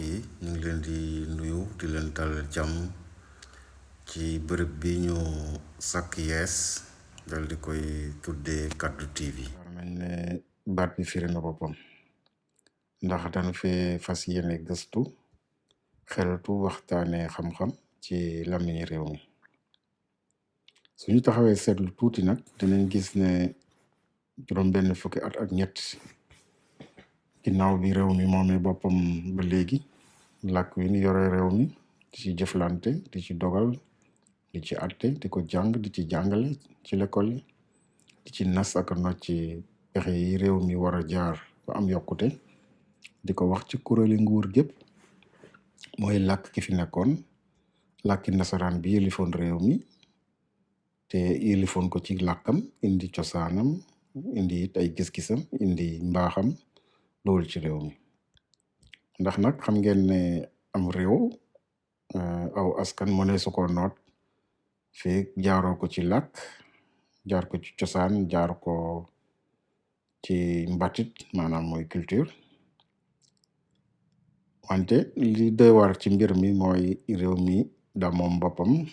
yi ñu ngi leen di nuyu di leen dalal jàmm ci bërëb bi ñu sàkk yees dal di koy tuddee Kaddu TV. war nañ ne baat bi firi na boppam ndax dañu fee fas yéene gëstu xeltu waxtaane xam-xam ci làmmiñi réew mi. suñu taxawee seetlu tuuti nag dinañ gis ne juróom benn fukki at ak ñett ginnaaw bi réew mi moomee boppam ba léegi làkk wi ñu yore réew mi di ci jëflante di ci dogal di ci àtte di ko jàng di ci jàngale ci l'école yi di ci nas ak nocc ci pexe yi réew mi war a jaar ba am yokkute di ko wax ci kuréeli nguur gépp mooy làkk ki fi nekkoon làkki nasaraan bi yëlifoon réew mi te yëlifoon ko ci làkkam indi cosaanam indi it ay gis-gisam indi mbaaxam loolu ci réew mi ndax nag xam ngeen ne am réew aw askan mënee su ko noot fii jaaroo ko ci làkk jaar ko ci cosaan jaar ko ci mbatit maanaam mooy culture wante li doy war ci mbir mi mooy réew mi da moom boppam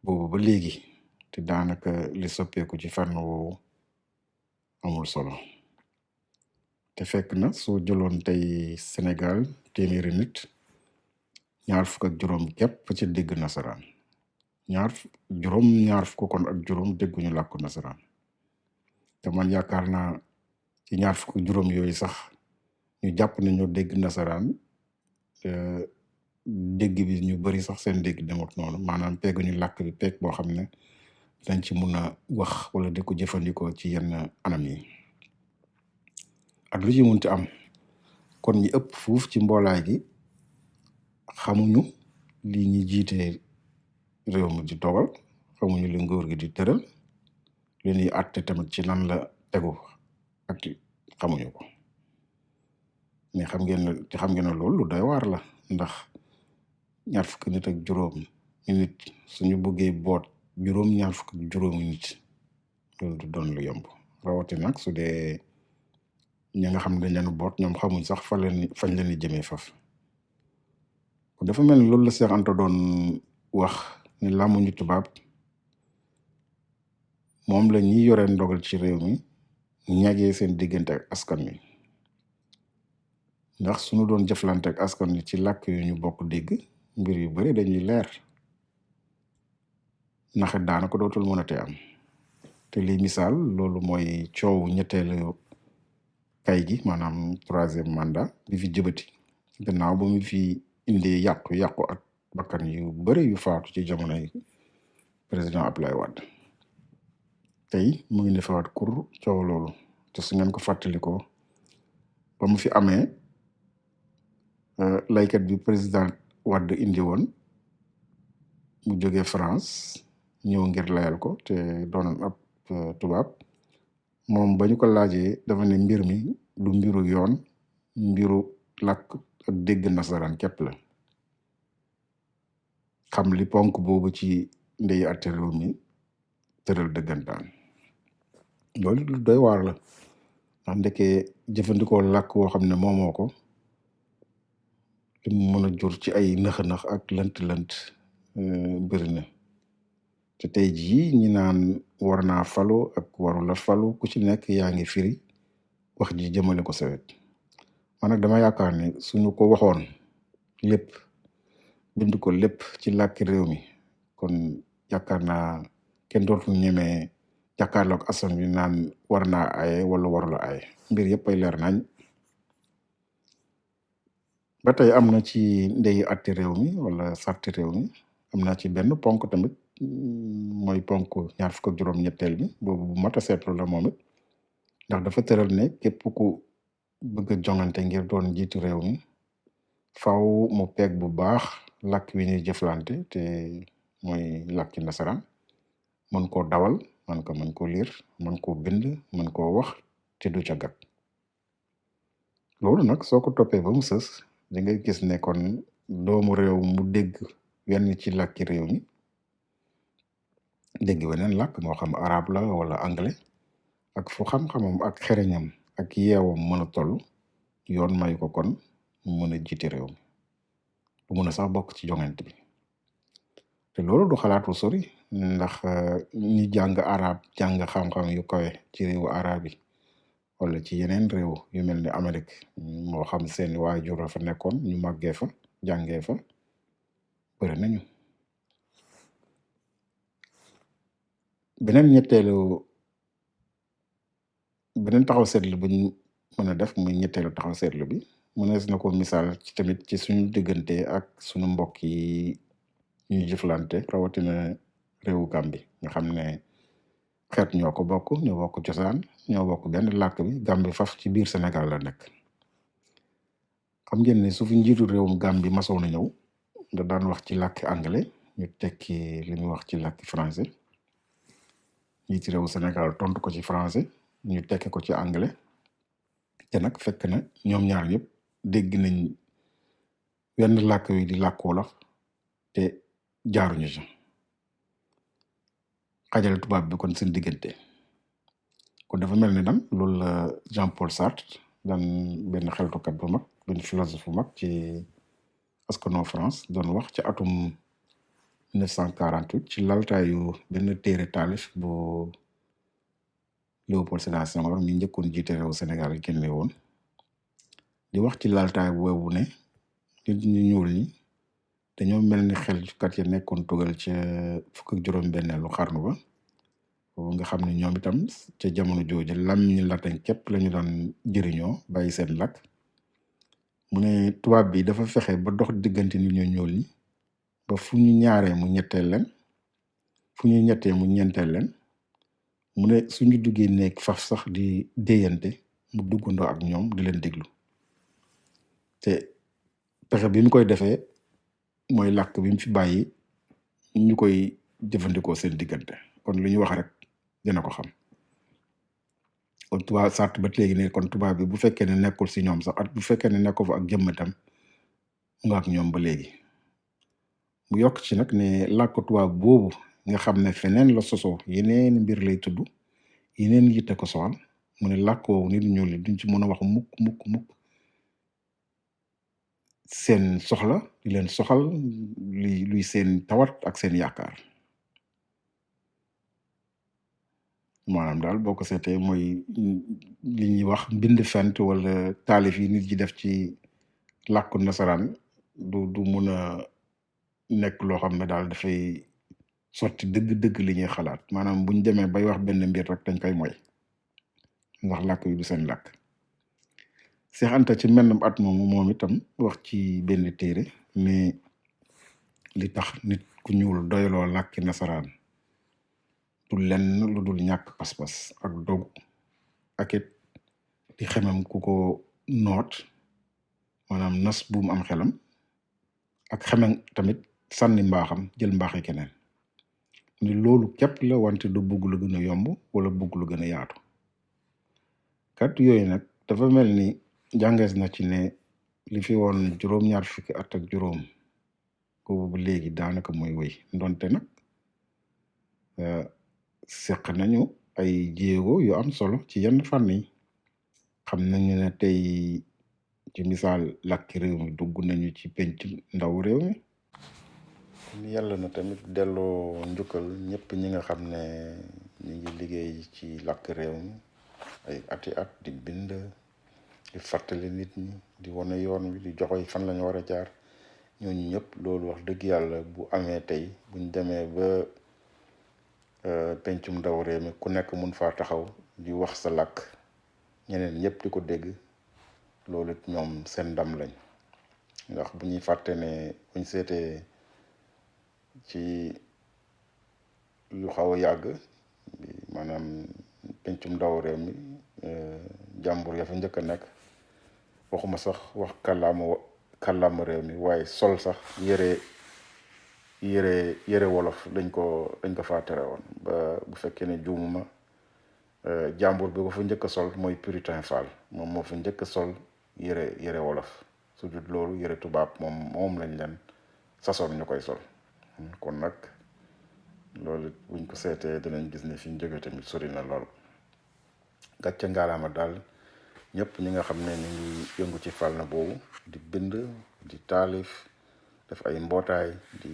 boobu ba léegi te daanaka li soppeeku ci fànn woowu amul solo te fekk na soo jëloon tey Sénégal téeméeri nit ñaar fukk ak juróom képp ci dégg nasaraan ñaar fukk kon ak juróom dégguñu làkku nasaraan te man yaakaar naa ci ñaar fukk ak juróom yooyu sax ñu jàpp ne ñoo dégg nasaraan dégg bi ñu bari sax seen dégg demut noonu maanaam pegguñu làkk bi peeg boo xam ne dañ ci mun a wax wala di ko jëfandikoo ci yenn anam yi ak lu ci munti am kon ñi ëpp fuuf ci mboolaay gi xamuñu li ñi jiite réew mi di dogal xamuñu li nguur gi di tëral li ñuy àtte tamit ci lan la tegu ak xamuñu ko mais xam ngeen ne loolu lu doy waar la ndax ñaar fukki nit ak juróom nit suñu bëggee boot ñaar fukki ak juróomi nit loolu du doon lu yomb rawati nag su dee ñi nga xam ne dañ leen boot ñoom xamuñ sax fañ leen di jëmee faf dafa mel ni loolu la Seex Anta doon wax ne làmmuñu tubaab moom la ñi yore ndogal ci réew mi ñagee seen diggante ak askan wi ndax suñu doon jëflante ak askan wi ci làkk yu ñu bokk dégg mbir yu bari dañuy leer naxe daanaka dootul mën a te am te li misaal loolu mooy coow ñetteelu kay gi maanaam 3e mandat bi fi jëbati gannaaw ba mu fi indee yàqu ak bakkan yu bari yu faatu ci jamonoy président Abdoulaye Wade tey mu ngi defaat kur coow loolu te su ngeen ko fàttalikoo ba mu fi amee laykat bi président Wade indi woon mu jógee France ñëw ngir layal ko te doonoon ab tubaab moom ba ñu ko laajee dafa ne mbir mi du mbiru yoon mbiru làkk ak dégg nasaraan képp la xam li ponk boobu ci ndey àtte réew mi tëral dëggantaan loolu lu doy waar la ndax ndekee jëfandikoo làkk woo xam ne moomoo ko li mu mën a jur ci ay nëx-nëx ak lënt-lënt bëri na te tey jii ñi naan war naa falu ak warula falu ku ci nekk yaa ngi firi wax ji jëmale ko sawet man nag dama yaakaar ne suñu ko waxoon lépp bind ko lépp ci làkki réew mi kon yaakaar naa kenn dootul ñemee jàkkaarloog askan bi naan war naa aaye wala warula aaye mbir yëpp ay leer nañ ba tey am na ci ndeyi atti réew mi wala sarti réew mi am na ci benn ponk tamit mooy ponk ñaar fukk ak juróom ñetteel bi boobu bu mat a seetlu la moom it ndax dafa tëral ne képp ku bëgg a jongante ngir doon njiitu réew mi faw mu peeg bu baax làkk wi ñuy jëflante te mooy làkki nasaraan mën koo dawal mën koo liir mën koo bind mën koo wax te du ca gàtt loolu nag soo ko toppee ba mu sës di nga gis ne kon doomu réew mu dégg wenn ci làkki réew mi dégg weneen làkk moo xam arab la wala anglais ak fu xam-xamam ak xereñam ak yeewam mën a toll yoon mayu ko kon mu mën a jiite réew mi bu mën a sax bokk ci joŋante bi te loolu du xalaatu sori ndax ñi jàng arab jàng xam-xam yu kawe ci réewu arab yi wala ci yeneen réew yu mel ni Amérique moo xam seeni waajur a fa nekkoon ñu màggee fa jàngee fa bëri nañu. beneen taxaw seetlu buñ mën a def muy ñetteelu taxaw seetlu bi mënees na ko misaal ci tamit ci suñu diggante ak suñu mbokk yi ñuy jëflante rawatina réewu Gàmbi nga xam ne xeet ñoo ko bokk ñoo bokk cosaan ñoo bokk benn làkk bi Gàmbi faf ci biir Sénégal la nekk. xam ngeen ne su fi njiitu réewum Gàmbi masoon a ñëw da daan wax ci làkki anglais ñu tekki li muy wax ci làkki français njiitu réewu Sénégal tontu ko ci français ñu tekki ko ci anglais te nag fekk na ñoom ñaar ñëpp dégg nañ wenn làkk wi di làkk wolof te jaaruñu ci xajal tubaab bi kon seen diggante kon dafa mel ni dam loolu la Jean-Paul Sartre daan benn xeltukat bu mag benn philosophe bu mag ci askano France doon wax ci atum 1948 ci laltaayu benn téere taalif bu Léopold Sédar Senghor mi njëkkoon jiite réew Sénégal génne woon di wax ci laltaay boobu ne nit ñu ñuul ñi dañoo mel ni xelkat ya nekkoon tugal ca fukk ak juróom-benneelu xarnu ba boobu nga xam ne ñoom itam ca jamono jooju làmmiñu latin képp lañu doon jëriñoo bàyyi seen làkk mu ne tubaab bi dafa fexe ba dox diggante nit ñu ñuul ñi ba fu ñu ñaaree mu ñetteel leen fu ñu ñettee mu ñeenteel leen mu ne suñu duggee nekk faf sax di déyante mu duggandoo ak ñoom di leen déglu te pexe bi mu koy defee mooy làkk bi mu fi bàyyi ñu koy jëfandikoo seen diggante kon lu ñu wax rek dina ko xam kon tubaab Sartre ba léegi ne kon tubaab bi bu fekkee ne nekkul si ñoom sax at bu fekkee ne nekkul fa ak jëmmatam nga ak ñoom ba léegi mu yokk ci nag ne làkk tubaab boobu nga xam ne feneen la sosoo yeneen mbir lay tudd yeneen yitte ko soxal mu ne làkk woowu nit ñuul li duñ ci mën a wax mukk seen soxla di leen soxal luy seen tawat ak seen yaakaar maanaam daal boo ko seetee mooy li ñuy wax mbind fent wala taalif yi nit yi def ci làkku nasaraan du mun a nekk loo xam ne daal dafay sotti dëgg-dëgg li ñuy xalaat maanaam buñ demee bay wax benn mbir rek dañ koy moy ndax làkk yi du seen làkk Seex Anta ci mennam at moomu moom itam wax ci benn téere mais li tax nit ku ñuul doyloo làkki nasaraan du lenn lu dul ñàkk pas-pas ak dogu ak it di xemam ku ko noot maanaam nas buum am xelam ak xemam tamit sànni mbaaxam jël mbaaxi keneen ni loolu képp la wante du bugg lu gën a yomb wala bugg lu gën a yaatu kat yooyu nag dafa mel ni jàngees na ci ne li fi woon juróom-ñaar fukki at ak juróom boobu ba léegi daanaka mooy wéy ndonte nag seq nañu ay jéego yu am solo ci yenn fànn yi xam nañu ne tey ci misaal làkki réew mi dugg nañu ci penc ndaw réew mi yàlla na tamit delloo njukkal ñëpp ñi nga xam ne ñu ngi liggéey ci làkk réew mi ay ati at di bind di fàttali nit ñi di wane yoon wi di joxoy fan lañu war a jaar ñooñu ñëpp loolu wax dëgg yàlla bu amee tey buñ demee ba pencum ndaw réew mi ku nekk mun faa taxaw di wax sa làkk ñeneen ñëpp di ko dégg loolu it ñoom seen ndam lañ ndax bu ñuy fàtte ne buñ seetee ci lu xaw a yàgg maanaam pencum ndaw réew mi jàmbur ya fa njëkk a nekk waxuma sax wax kàllaama réew mi waaye sol sax yére wolof dañ ko faa tere woon ba bu fekkee ne juumuma jàmbur bi ko fa njëkk a sol mooy Puritain Fall moom moo fa njëkk a sol yére wolof su dul loolu yére tubaab moom lañ leen sasoon ñu koy sol kon nag loolu buñ ko seetee dinañ gis ne fi ñu jóge tamit sori na lool gàcce ngaalaama daal ñëpp ñi nga xam ne ñu ngi yëngu ci fànn boobu di bind di taalif def ay mbootaay di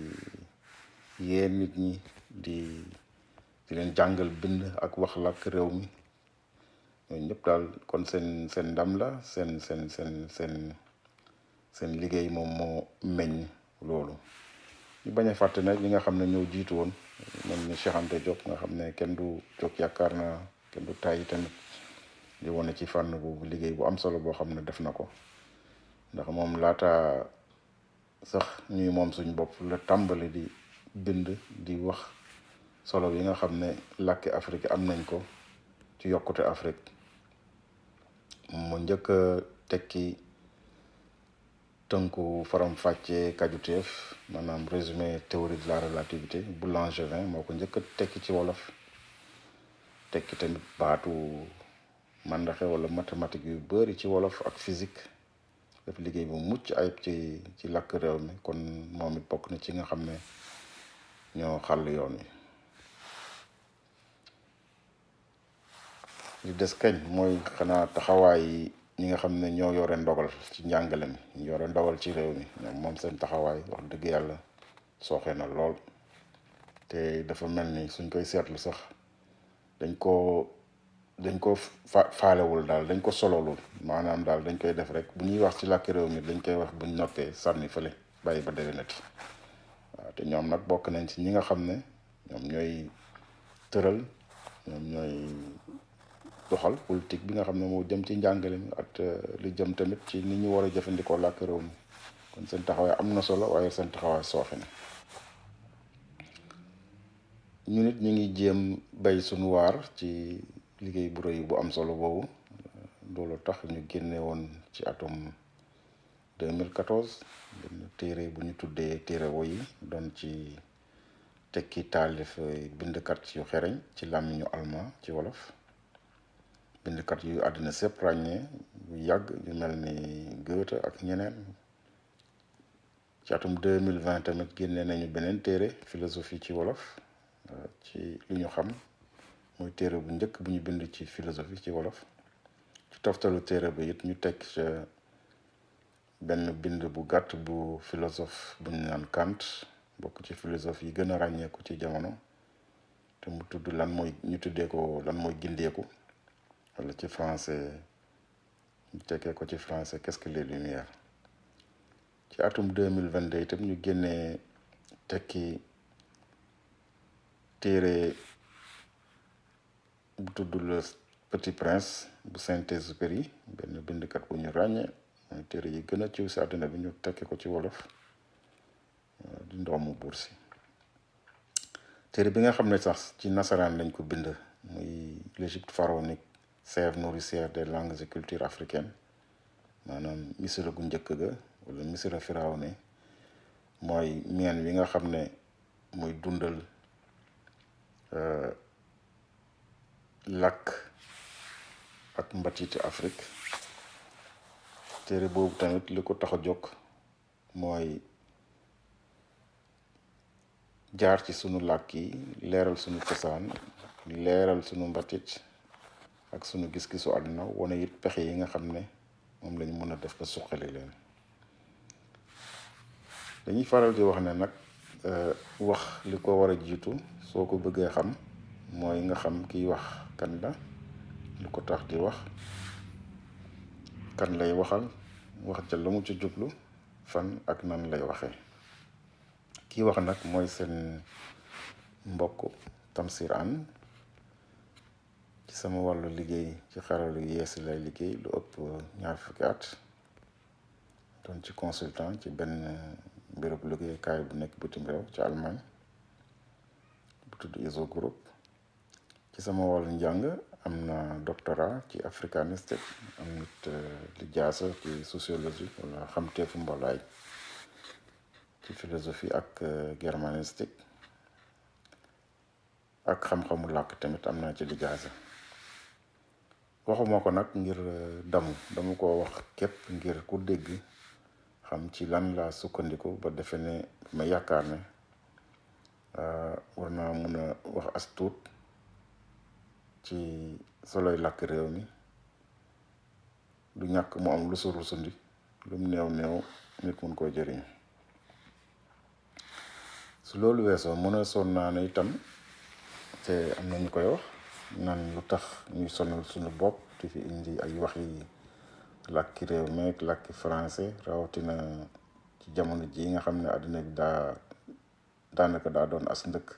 yee nit ñi di leen jàngal bind ak wax làkk réew mi ñooñu ñëpp daal kon seen ndam la seen liggéey moom moo meññ loolu. ñu bañ a fàtte nag ñi nga xam ne ñoo jiitu woon mel ni Cheikh Anta Diop nga xam ne kenn du jóg yaakaar naa kenn du tàyyi tamit di wane ci fànn boobu liggéey bu am solo boo xam ne def na ko ndax moom laata sax ñuy moom suñ bopp la tàmbali di bind di wax solo yi nga xam ne làkki Afrique am nañ ko ci yokkute Afrique mu njëkk a tekki tënku faram-fàccee kajuteef maanaam résumé théorie de la relativité bu Langevin moo ko njëkk a tekki ci wolof tekki tamit baatu màndaxe wala mathématique yu bari ci wolof ak physique def liggéey bu mucc ayib ci làkk réew mi kon moom it bokk na ci nga xam ne ñoo xàll yoon wi. li des kañ mooy xanaa taxawaay ñi nga xam ne ñoo yore ndogal ci njàngale mi ñu yore ndogal ci réew mi ñoom moom seen taxawaay wax dëgg yàlla sooxe na lool te dafa mel ni suñ koy seetlu sax dañ ko faalewul daal dañ ko sololul maanaam daal dañ koy def rek bu ñuy wax ci làkk réew mi dañ koy wax buñ noppee sànni fële bàyyi ba déwénati waaw te ñoom nag bokk nañ ci ñi nga xam ne ñoom ñooy tëral ñoom ñooy doxal politique bi nga xam ne moo jëm ci njàngale mi ak li jëm tamit ci ni ñu war a jëfandikoo làkk réew mi kon seen taxawaay am na solo waaye seen taxawaay sooxe na ñu nit ñu ngi jéem bay suñu waar ci liggéey bu rëy bu am solo boobu loolu tax ñu génne woon ci atum 2014 benn téere bu ñu tuddee téere woyi doon ci tekki taalif bindkat yu xereñ ci làmmiñu allemand ci wolof bindkat yu àddina sépp ràññee yu yàgg yu mel ni Goethe ak ñeneen ci atum 2020 tamit génne nañu beneen téere philosophie ci wolof ci lu ñu xam mooy téere bu njëkk bu ñu bind ci philosophie ci wolof ci toftalu téere bi it ñu teg ca benn bind bu gàtt bu philosophe bu ñu naan Kant bokk ci philosophe yi gën a ràññeeku ci jamono te mu tudd ñu tuddee ko lan mooy gindeeku wala ci français ñu tekkee ko ci français qu'est-ce que les lumières ci atum 2022 itam ñu génnee tekki téere bu tudd le Petit Prince bu Saint-Exupéry benn bindkat bu ñu ràññee mooy téere yi gën a ciw si àddina bi ñu tekki ko ci wolof di ndoomu buur si téere bi nga xam ne sax ci nasaraan lañ ko bind muy l'Égypte pharaonique sève nourricière des langues et cultures africaines maanaam misira gu njëkk ga wala misira firawne mooy meen wi nga xam ne muy dundal làkk ak mbatiti Afrique téere boobu tamit li ko tax a jóg mooy jaar ci sunu làkk yi leeral sunu cosaan leeral sunu mbatit ak sunu gis-gisu àdduna wane it pexe yi nga xam ne moom lañu mën a def ba suqali leen dañuy faral di wax ne nag wax li ko war a jiitu soo ko bëggee xam mooy nga xam kiy wax kan la lu ko tax di wax kan lay waxal wax ja la mu ci jublu fan ak nan lay waxee kiy wax nag mooy seen mbokk Tamsir Anne ci sama wàllu liggéey ci xaralu yees lay liggéey lu ëpp 20 fukki at doon ci consultant ci benn mbirub liggéeykaay bu nekk bitim réew ci Allemagne bu tudd ISO Group ci sama wàllu njàng am na doctorat ci africanistique am nit lijaasa ci sociologie wala xamteefu mbolaay ci philosophie ak germanistique ak xam-xamu làkk tamit am naa ci lijaasa waxuma ko nag ngir dama ko wax képp ngir ku dégg xam ci lan laa sukkandiku ba defe ne ma yaakaar ne war naa mun a wax as tuut ci soloy làkk réew mi du ñàkk mu am lu su rusundi lu mu néew néew nit mun koo jëriñ. su loolu weesoo mën a sonn naa ne itam te am na ñu koy wax naan lu tax ñuy sonal suñu bopp di fi indi ay wax yi làkki réew meek làkki français rawatina ci jamono ji nga xam ne àddina bi daanaka daa doon as ndëkk.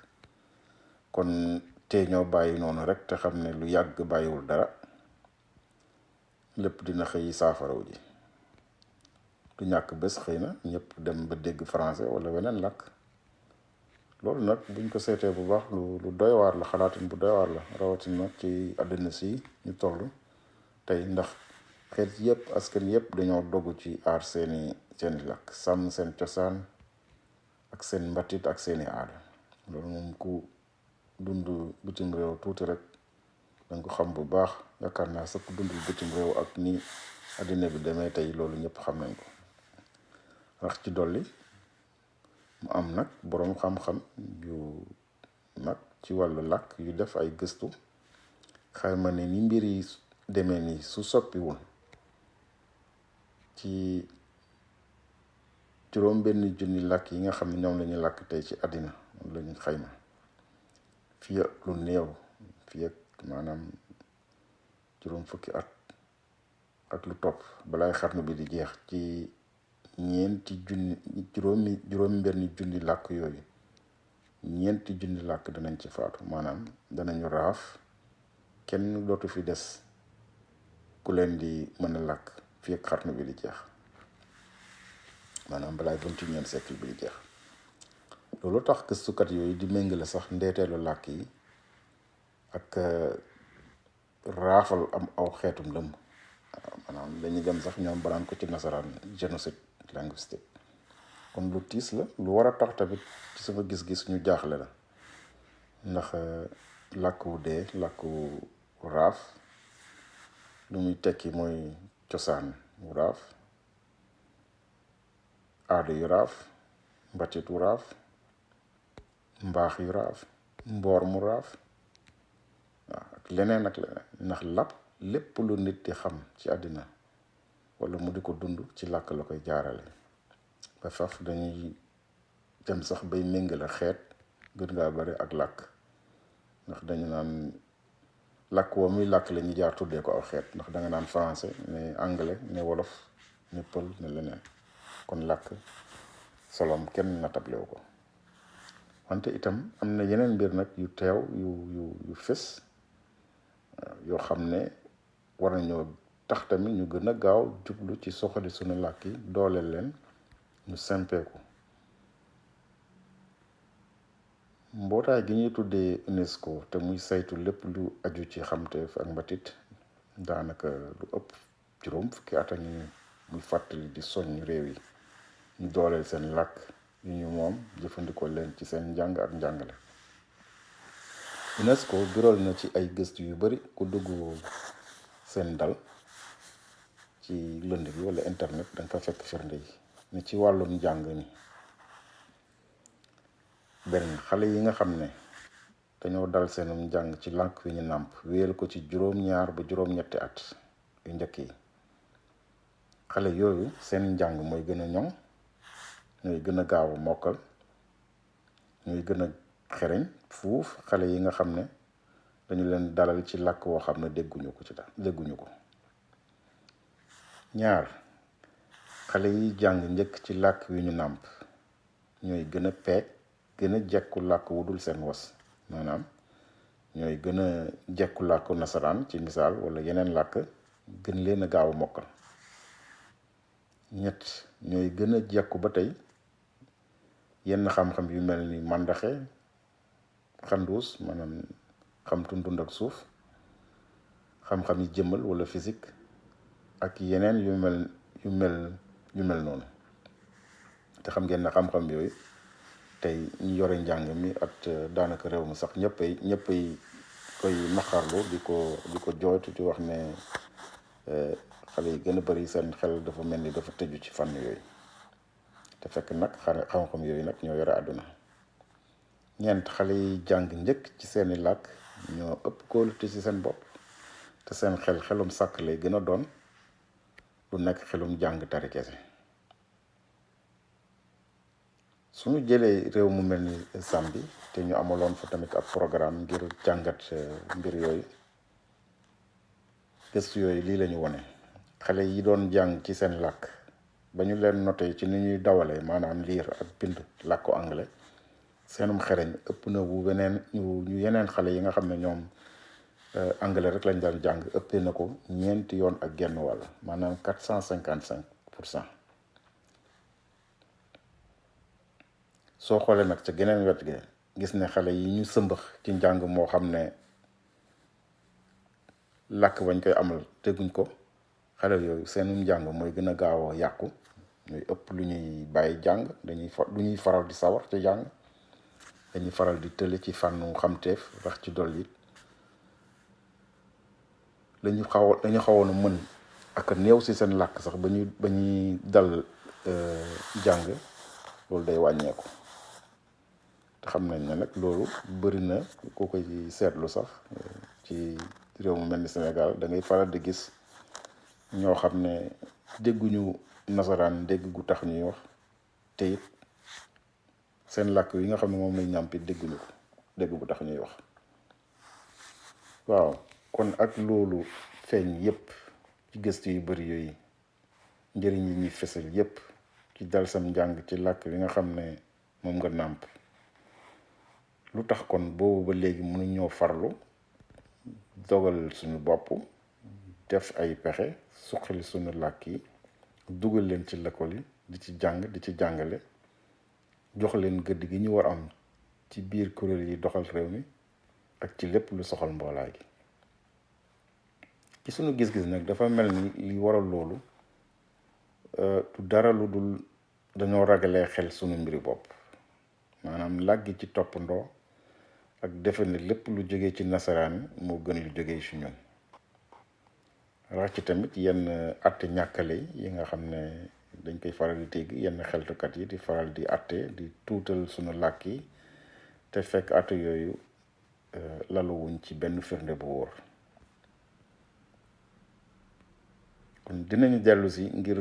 kon te ñoo bàyyi noonu rek te xam ne lu yàgg bàyyiwul dara, lépp dina xëy saafaraw ji. du ñàkk bés xëy na ñëpp dem ba dégg français wala weneen làkk. loolu nag buñ ko seetee bu baax lu doy waar la, xalaatin bu doy waar la, rawatina ci àddina si ñu toll tey, ndax xeet yëpp askan yëpp dañoo dogu ci aar seeni làkk, sàmm seen cosaan ak seen mbatit ak seeni aada. loolu moom ku dund bitim réew tuuti rek danga ko xam bu baax. yaakaar naa sax ku dundul bitim réew ak ni àddina bi demee tey, loolu ñëpp xam nañ ko. rax ci dolli mu am nag boroom xam-xam yu mag ci wàllu làkk yu def ay gëstu xayma ne ni mbir yi demee nii su soppiwul ci juróom benn junni làkk yi nga xam ne ñoom lañuy làkk tey ci àddina lañu xayma fii ak lu néew, fii ak maanaam juróom fukki at ak lu topp balaay xarnu bi di jeex, ci juróom benn junni làkk yooyu ñeenti junni làkk danañ ci faatu, maanaam danañu raaf, kenn dootu fi des ku leen di mën a làkk fii ak xarnu bi di jeex, maanaam balaay 21e siècle bi di jeex. loolu tax gëstukat yooyu di méngale sax ndeeteelu làkk yi ak raafal am aw xeetum lëmm. maanaam dañuy dem sax ñoom banaan ko ci nasaraan génocide linguistique. kon lu tiis la, lu war a tax tamit ci sama gis-gis ñu jaaxle la, ndax làkk wu dee, làkk wu raaf, lu muy tekki mooy cosaan wu raaf, aada yu raaf, mbatit wu raaf, mbaax yu raaf, mboor mu raaf, waaw ak leneen ak leneen. ndax lépp lu nit di xam ci àddina wala mu di ko dund ci làkk la koy jaarale. ba faf dañuy dem sax bay méngale xeet gën ngaa bari ak làkk, ndax dañu naan làkk woo muy làkk la ñu jaar tuddee ko aw xeet, ndax danga naan français ne anglais ne wolof ne pël ne leneen. kon làkk solom kenn natablewu ko. wante itam am na yeneen mbir nag yu teew yu fës yoo xam ne war nañoo tax tamit ñu gën a gaaw jublu ci soxali suñu làkk yi, dooleel leen, ñu sempeeku. mbootaay gi ñuy tuddee UNESCO te muy saytu lépp lu aju ci xamteef ak mbatit, daanaka lu ëpp juróom fukki at a ngi muy fàttali di soññ réew yi ñu dooleel seen làkk yu ñu moom, jëfandikoo leen ci seen njàng ak njàngale. UNESCO biral na ci ay gëstu yu bari, ku dugg seen dal ci lënd bi wala internet danga fa fekk firnde yi ne ci wàllum njàng mi benn xale yi nga xam ne dañoo dal seenum njàng ci làkk wi ñu nàmp wéyal ko ci juróom-ñaar ba juróom-ñetti at yu njëkk yi, xale yooyu seen njàng mooy gën a ñoŋ, ñooy gën a gaaw a mokkal, ñooy gën a xereñ fuuf xale yi nga xam ne dañu leen dalal ci làkk woo xam ne dégguñu ko. ñaar, xale yi jàng njëkk ci làkk wi ñu nàmp ñooy gën a peeg, gën a jekku làkk wu dul seen was, maanaam ñooy gën a jekku làkku nasaraan ci misaal wala yeneen làkk, gën leen a gaaw a mokkal. ñett, ñooy gën a jekku ba tey yenn xam-xam yu mel ni màndaxe, xanduus, maanaam xamtu ndund ak suuf, xam-xam yi jëmmal wala physique ak yeneen yu mel noonu. te xam ngeen ne xam-xam yooyu tey ñu yore njàng mi at daanaka réew mi sax ñëppay koy naqarlu di ko jooytu di wax ne xale yi gën a bari seen xel dafa mel ni dafa tëju ci fànn yooyu, te fekk nag xam-xam yooyu nag ñoo yore àdduna. ñeent, xale yi jàng njëkk ci seeni làkk ñoo ëpp kóolute ci seen bopp, te seen xelum sàkk lay gën a doon, du nekk xelum jàng tari kese. suñu jëlee réew mu mel ni Zambie te ñu amaloon fa tamit ab programme ngir jàngat mbir yooyu, gëstu yooyu lii la ñu wone. xale yi doon jàng ci seen làkk ba ñu leen noté ci ni ñuy dawalee maanaam liir ak bind làkku anglais, seenum xereñ ëpp na bu ñu yeneen xale yi nga xam ne ñoom anglais rek lañ daan jàng ëppee na ko 4 yoon ak genn wàll, maanaam 455%. soo xoolee nag ca geneen wet ge gis ne xale yi ñu sëmbax ci njàng moo xam ne làkk bañ koy amal teguñ ko, xale yooyu seenum njàng mooy gën a gaaw a yàqu, ñuy ëpp lu ñuy bàyyi jàng, lu ñuy faral di sawar ci jàng, dañuy faral di tële ci fànnu xamteef, rax ci dolli dañu xawoon a mën ak a néew si seen làkk sax ba ñuy dal jàng, loolu day wàññeeku. te xam nañ ne nag loolu bëri na ku koy seetlu sax ci réew mu mel ni Sénégal, da ngay faral di gis ñoo xam ne dégguñu nasaraan dégg gu tax ñuy wax, te it seen làkk yi nga xam ne moom lañ nàmpi dégguñu ko dégg bu tax ñuy wax. waaw kon ak loolu feeñ yépp ci gëstu yu bari yooyu, njëriñ yi ñuy fësal yépp ci dal sam njàng ci làkk bi nga xam ne moom nga nàmp, lu tax kon boobu ba léegi mënuñoo farlu dogal suñu bopp, def ay pexe suqali suñu làkk yi, dugal leen ci l'école yi di ci jàng di ci jàngale, jox leen gëdd gi ñu war am ci biir kuréel yi doxal réew mi ak ci lépp lu soxal mboolaay gi. ci suñu gis-gis nag dafa mel ni li waral loolu du dara lu dul dañoo ragalee xel suñu mbiri bopp, maanaam làggi ci toppandoo ak defe ne lépp lu jógee ci nasaraan moo gën lu jógee ci ñun. rax ci tamit yenn atte ñàkkale yi nga xam ne dañ koy faral di dégg yenn xeltukat yi di faral di atte di tuutal suñu làkk yi, te fekk atte yooyu laluwuñ ci benn firnde bu wóor. kon dinañu dellu si ngir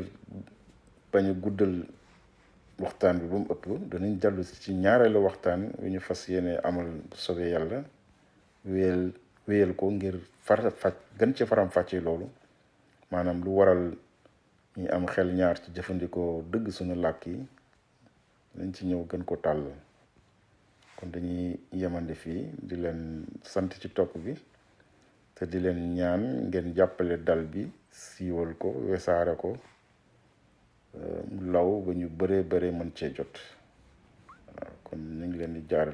bañ a guddal waxtaan bi ba mu ëpp, danañ dellu si ci ñaareelu waxtaan wi ñu fas yéene amal soobee yàlla, wéyal ko ngir gën ci faram fàcce loolu, maanaam lu waral ñu am xel ñaar ci jëfandikoo dëgg suñu làkk yi, dañ ci ñëw gën ko tàll. kon dañuy yemandi fii di leen sant ci topp bi, te di leen ñaan ngeen jàppale dal bi, siiwal ko, wesaare ko, law ba ñu bëree mën cee jot. kon ñu ngi leen di jaari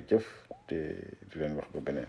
jëf te di leen wax ba beneen.